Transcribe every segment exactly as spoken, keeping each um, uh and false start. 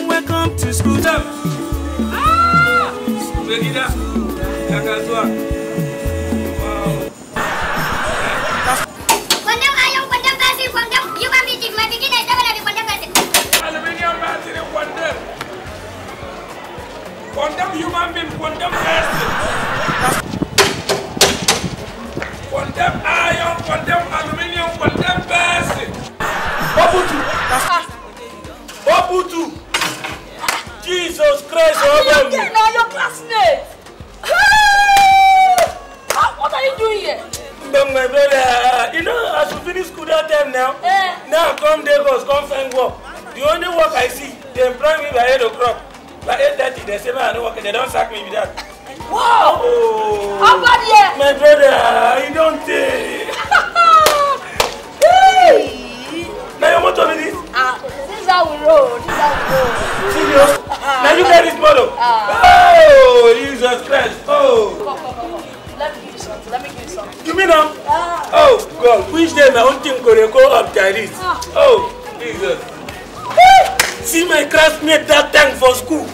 Welcome to school. Ah! School, Regina. Yakazwa. Wow. Condemn iron, condemn person, condemn human being. If my pikin is never be condemn person. Aluminium battery, condemn. Condemn human being, condemn person. Condemn iron, condemn aluminium, condemn person. Obutu. Obutu. Jesus Christ, Obutu. Now your classmate. Ah! What are you doing here? But my brother, you know, as we finish school that time now, eh, now I come Lagos, come find work. The only work I see, they employ me by eight o'clock. By eight thirty, they say, "Man, I don't work." They don't sack me with that. Wow! Oh. How bad here? My brother, you don't take. Hey! Now your motor be this? Ah, this is how we roll. This is how we roll. Serious? Ah. Now you get this motor? Ah. Oh, Jesus Christ. Oh. Come, come, come, come. Let me give you something. Let me give you something. You mean now? Ah. Oh, God. Which day my own thing go dey go up like this? Ah. Oh, Jesus. See my classmate that time for school.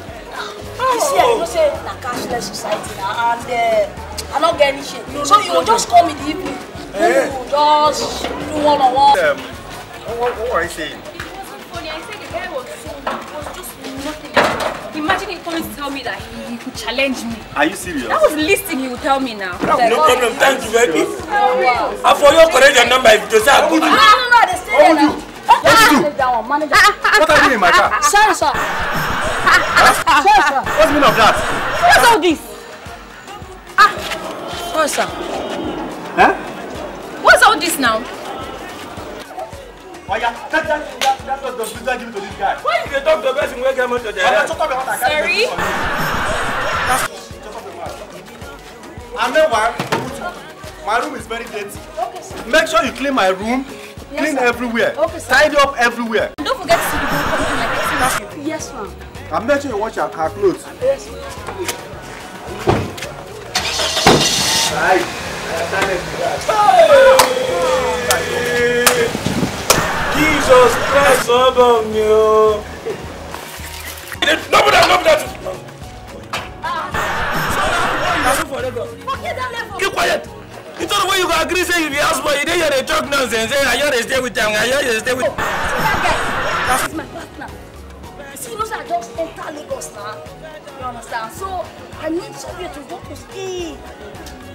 You see, I know say na cashless society na, and uh, I no get any shame. So you go just call me the evening. Eh? You just do one on one. Um, what, what, what were you saying? It wasn't funny. I said the guy was so, it was just nothing. Imagine him coming to tell me that he, he could challenge me. Are you serious? That was the least thing he would tell me now. No problem. Thank you, baby. Oh, wow. I for your correct your number if you say I go. No, no, no, no, they stay there now. What do you do? Manage that one, manage that. What are you doing in my car? Sorry, sir. Sorry, sir. What's the meaning of that? What's all this? Ah, sorry, sir. Huh? What's all this now? Oh yeah, that that that that was the pizza give to this guy. Why you dey talk to person wey get motor there? Sorry. And meanwhile, my room is very dirty. Okay, sir. Make sure you clean my room, yes, clean sir, everywhere, okay, sir, tidy up everywhere. Don't forget to do something like this. Yes, ma'am. And make sure you wash your, her clothes. Yes, ma'am. Right. Hey! Jesus Christ, hold on, yo. No, no, no, no. Ah. Keep quiet. You thought when you go agree say you be house boy, you dey here dey talk nonsense. Say, "I here dey stay with them, I here dey stay with." See that guy? That's my partner. See, you know say I just enter Lagos now. You understand? So I need somewhere to go to stay.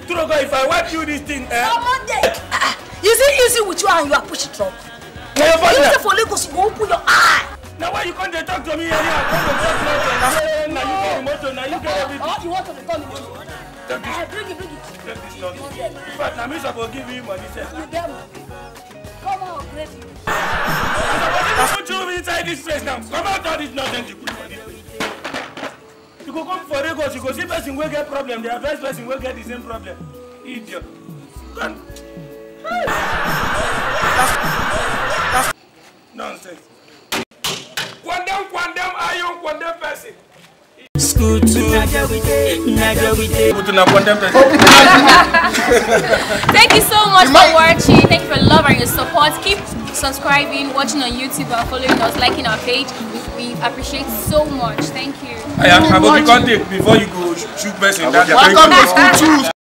True God, if I wipe you this thing, eh? On Monday. Ah, ah. You see easy with you and you are pushing truck. Na your partner. You say for Lagos, you go open your eye. Now why you come dey talk to me anyhow? Come dey talk nonsense. Say na you get the motor, na you get everything. Oh, you want to become the motor? Take this. Eh, bring it, bring it. Take this nonsense. In fact, na me suppose give you money sef. You get money. Come on, upgrade you. I suppose to put you inside this place now. Come out all this nonsense you put for this place. You go come for Lagos, you go see person wey get problem, dey advise person wey get the same problem. Idiot. Come. Hey. Nonsense. Condemn, condemn, iron, condemn person. School two. School two na condemn person. Thank you so much for watching. Thank you for your love and your support. Keep subscribing, watching on YouTube, and following us, liking our page. We appreciate so much. Thank you. I am, I go be contact before you go shoot person. Welcome to school two.